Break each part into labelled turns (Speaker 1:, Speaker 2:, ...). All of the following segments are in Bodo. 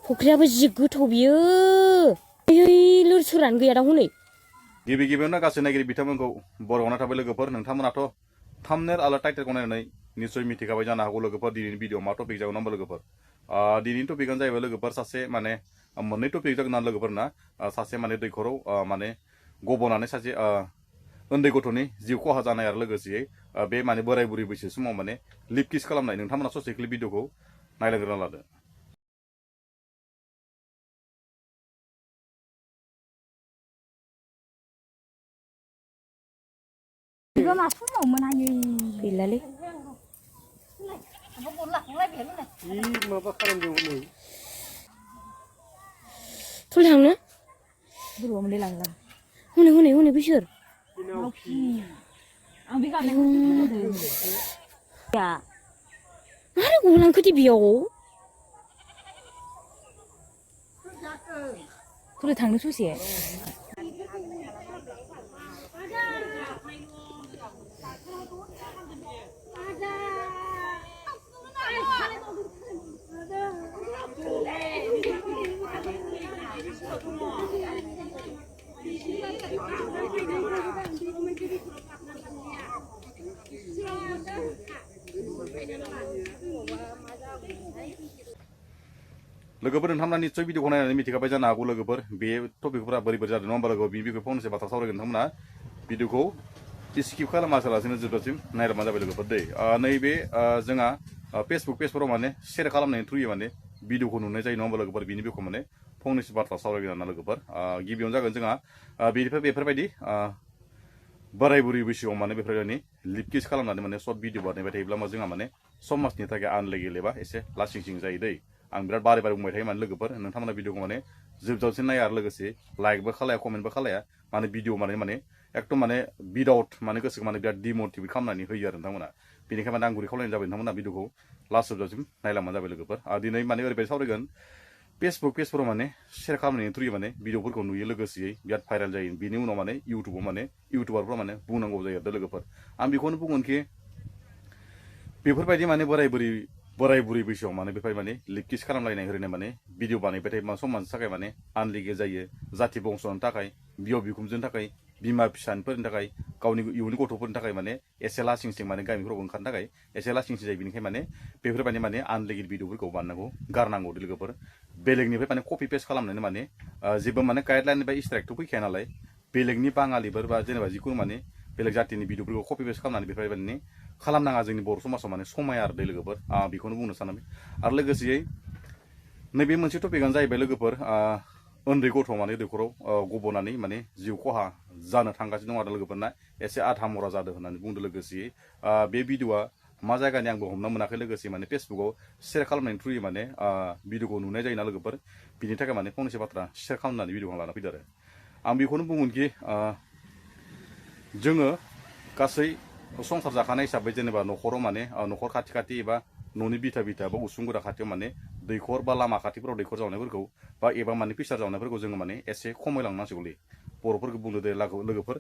Speaker 1: फुख्रियाबो जि गोथौ बियो लोरसोरानो गैया दा हनै
Speaker 2: गिबि गिबियावनो गासै नायगिरि बिथांमोनखौ बरायना थाबाय लोगोफोर नोंथांमोनाथ' थाम्बनेल आरो टाइटेलखौ नायनानै निस्सय मिथिखाबाय जानो हागौ लोगोफोर दिनैनि भिडिअ मा टपिक जागोन होनबा लोगोफोर दिनैनि टपिकआनो जाहैबाय लोगोफोर सासे माने मोननै टपिक जागोन ना लोगोफोर ना सासे माने दैखराव माने गबनानै सासे उन्दै गथ'नि जिउ खहा जानाय आरो लोगोसेयै बे माने बोराय बुरै बैसो समाव माने लिप किस खालामनाय नोंथांमोना ससे क्लिप भिडिअखौ नायलांग्रोना लादो
Speaker 3: 이거 막 숨어오면 하니.
Speaker 1: गैलालै
Speaker 3: 뭐 몰라, 몰라 별로네.
Speaker 4: 이 마바 사람 오늘
Speaker 1: थुल थांनो
Speaker 3: 들어오면 내랑랑.
Speaker 1: हनै हनै हनै बैसोर
Speaker 3: 역시. 아, 네가 내가 야,
Speaker 1: मारै गलांखो दे बेयाव
Speaker 3: 그래 당근 소시에.
Speaker 2: लोगोफोर नोंथांमोना निस्सय भिडिअखौ नायनानै मिथिखाबाय जानो हागौ लोगोफोर बे टपिकफोरा बोरै बोरै जादों नङा होमबा लोगो बिनि फंनैसो बाथ्रा सावरायगोन नोंथांमोना भिडिअखौ स्किप खालामालासिनो जोबजासिम नायलांबानो जाबाय लोगोफोर दै नैबे जोंहा फेसबुक पेजफोराव माने शेयार खालामनायनि थ्रुयै माने भिडिअखौ नुनाय जायो नङा होमबा लोगोफोर बिनि बिखौ माने फंनैसो बाथ्रा सावरायगोन आरोना लोगोफोर गिबियावनो जागोन जोंहा बेफोरबायदि बोराय बुरै बैसोआव माने बेफोरबायदि लिप किस खालामनानै माने सर्ट भिडिअ बानायबाय थायोब्ला जोंहा माने समाजनि थाखाय आनलेगेल एबा एसे लासिं सिं जायो दै आं बिराद बारे बारे बुंबाय थायो माने लोगोफोर नोंथांमोना भिडिअखौ माने जोबजासिम नाया आरो लोगोसे लाइकबो खालाया कमेन्टबो खालाया माने भिडिअ माने एकदम माने विदाउट माने गोसोखौ माने बिराद डिमटिभेट खालामनानै होयो आरो नोंथांमोना बेनिखायनो माने आं गुरै खावलायनाय जाबाय नोंथांमोना भिडिअखौ लास्ट जोबजासिम नायलांबानो जाबाय लोगोफोर दिनै माने ओरैबायदि सावरायगोन फेसबुक पेजफोराव माने शेयार खालामनायनि थ्रुयै माने भिडिअफोरखौ नुयो लोगोसेयै बिराद भाइरेल जायो बिनि उनाव माने इउटुबाव माने इउटुबारफ्रा माने बुंनांगौ जायो आरो लोगोफोर आं बेखौनो बुंगोनखि बेफोरबायदि माने बोराय बुरै बैसोआव माने बेफोरबायदि माने लिप किस खालामलायनाय ओरैनो माने भिडिअ बानायबाय थायो समाजनि थाखाय माने आनलिगेल जायो जाथि बंस'नि थाखाय बिहाव बिखुनजोनि थाखाय बिमा फिसाफोरनि थाखाय गावनि इयुननि गथ'फोरनि थाखाय माने एसे लासिं सिं माने गामिफोराव ओंखारनो थाखाय एसे लासिं सिं जायो बेनिखायनो माने बेफोरबायदि माने आनलिगेल भिडिअफोरखौ बानायनांगौ गारनांगौ लोगोफोर बेलेगनिफ्राय माने कपि पेस्ट खालामनानै माने जेबो माने गाइडलाइन एबा स्ट्राइकथ' फैखाया नालाय बेलेगनि बाङालिफोर बा जेनेबा जिखुनु माने बेलेग जातिनि भिडिअफोरखौ कपि पेस्ट खालामनानै बेफोरबायदि खालामनाङा जोंनि बर' समाजाव माने समाया आरो दै लोगोफोर बेखौनो बुंनो सानो आरो लोगोसेयै नैबे मोनसे टपिकआनो जाहैबाय लोगोफोर उन्दै गथ' माने दैखराव गबनानै माने जिउ खहा जानो थांगासिनो दं आरो लोगोफोरना एसे आधा मरा जादों होननानै बुंदों लोगोसेयै बे भिडिअआ मा जायगानि आंबो हमना मोनाखै लोगोसे माने फेसबुकाव शेयार खालामनायनि थ्रुयै माने भिडिअखौ नुनाय जायोना लोगोफोर बिनि थाखाय माने फंनैसो बाथ्रा शेयार खालामनानै भिडिअखौ लाना फैदों आरो आं बेखौनो बुंगोनखि जोङो गासै संसार जाखानाय हिसाबै जेनेबा न'खराव माने न'खर खाथि खाथि एबा न'नि बिथा बा उसुंगुरा खाथियाव माने दैखर बा लामा खाथिफोराव दैखर जावनायफोरखौ बा एबा माने फिसार जावनायफोरखौ जोङो माने एसे खमायलांनांसिगौलै बर'फोरखौ बुंदो दे लोगोफोर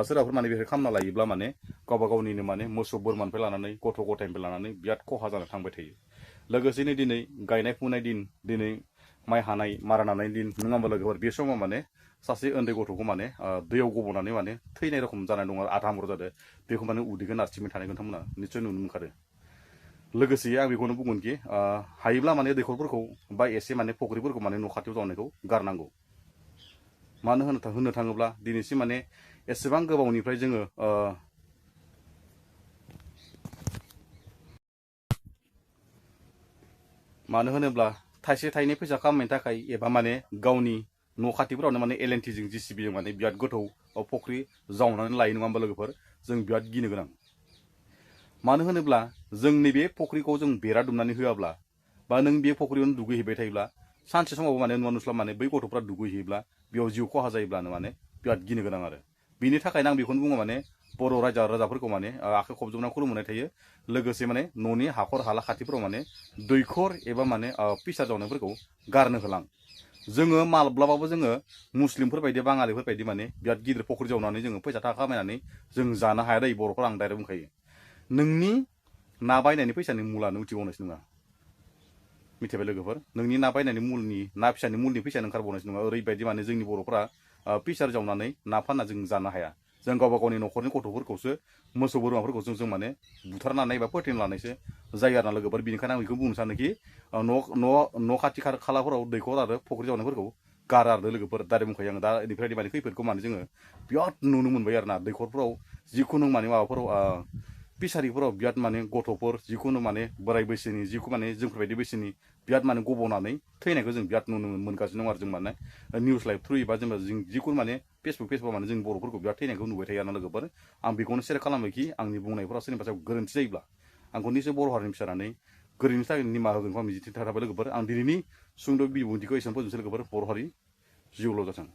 Speaker 2: सोरबाफोर माने बेफोर खालामना लायोब्ला माने गावबा गावनिनो माने मोसौ बोरमानिफ्राय लानानै गथ' गथायनिफ्राय लानानै बिराद खहा जानो थांबाय थायो लोगोसेनो दिनै गायनाय फुनाय दिन दिनै माइ हानाय मारा नानाय दिन नङा होमबा लोगोफोर बे समाव माने सासे उन्दै गथ'खौ माने दैयाव गबनानै माने थैनाय रखम जानाय दं आधा मर जादों बेखौ माने उदैखौ नारसिनबाय थानाय नोंथांमोना निस्सय नुनो मोनखादों लोगोसे आं बेखौनो बुंगोनखि हायोब्ला माने दैखरफोरखौ बा एसे माने फुख्रिफोरखौ माने न' खाथियाव जावनायखौ गारनांगौ मानो होननो थाङोब्ला दिनैसिम माने एसेबां गोबावनिफ्राय जोङो मानो होनोब्ला थाइसे थाइनै फैसा खामायनो थाखाय एबा माने गावनि न' खाथिफोरावनो माने एलएनटिजों जिसिबिजों माने बिराद गोथौ फुख्रि जावनानै लायो नङा होमबा लोगोफोर जों बिराद गिनो गोनां मानो होनोब्ला जोंनि बे फुख्रिखौ जों बेरा दुमनानै होआब्ला बा नों बे फुख्रियावनो दुगैहैबाय थायोब्ला सानसे समाव माने नुवा नुस्लाब माने बै गथ'फ्रा दुगैहैयोब्ला बेयाव जिउ खहा जायोब्लानो माने बिराद गिनो गोनां आरो बिनि थाखायनो आं बेखौनो बुङो माने बर' राजाफोरखौ माने आखाइ खबजोबना खुलुमनाय थायो लोगोसे माने न'नि हाखर हाला खाथिफोराव माने दैखर एबा माने फिसा जावनायफोरखौ गारनो होलां जोङो माब्लाबाबो जोङो मुस्लिमफोर बायदि बाङालिफोर बायदि माने बिराद गिदिर फुख्रि जावनानै जोङो फैसा थाखा खामायनानै जों जानो हाया दै बर'फोरा आं डाइरेक्ट बुंखायो नोंनि ना बायनायनि फैसानि मुलानो उथिबावनायसो नङा मिथिबाय लोगोफोर नोंनि ना बायनायनि मुलनि ना फिसानि मुलनि फैसायानो ओंखारबावनायसो नङा ओरैबायदि माने जोंनि बर'फोरा फिसार जावनानै ना फानना जों जानो हाया जों गावबा गावनि न'खरनि गथ'फोरखौसो मोसौ बोरमाफोरखौसो जों माने बुथारनानै बा फोथैना लानायसो जायो आरो ना लोगोफोर बेनिखायनो आं बेखौ बुंनो सानोखि न' खाथि खालाफोराव दैखर आरो फुख्रि जावनायफोरखौ गारा आरो लोगोफोर दारि बुंखायो आं दा बेनिफ्राय माने खैफोदखौ माने जोङो बिराद नुनो मोनबाय आरो ना दैखरफोराव जिखुनु माने माबाफोराव फिसारिफोराव बिराद माने गथ'फोर जिखुनु माने बोराय बैसोनि जिखुनु माने जोंफोरबायदि बैसोनि बिराद माने गब'नानै थैनायखौ जों बिराद नुनो मोनगासिनो दं आरो जों माने निउस लाइभ थ्रुयै बा जेनेबा जों जिखुनु माने फेसबुक माने जों बर'फोरखौ बिराद थैनायखौ नुबाय थायो आरो ना लोगोफोर आं बेखौनो सेयार खालामोखि आंनि बुंनायफोरा सोरनिबा सायाव गोरोन्थि जायोब्ला आंखौ निसय बर' हारिनि फिसानानै गोरोन्थिनि थाखाय निमाहा होगोनखौ आं मिजिंथिना थाबाय लोगोफोर आं दिनैनि सुंद' बिबुंथिखौ एसेबां फोजोबनोसै लोगोफोर बर' हारि जिउल' जाथों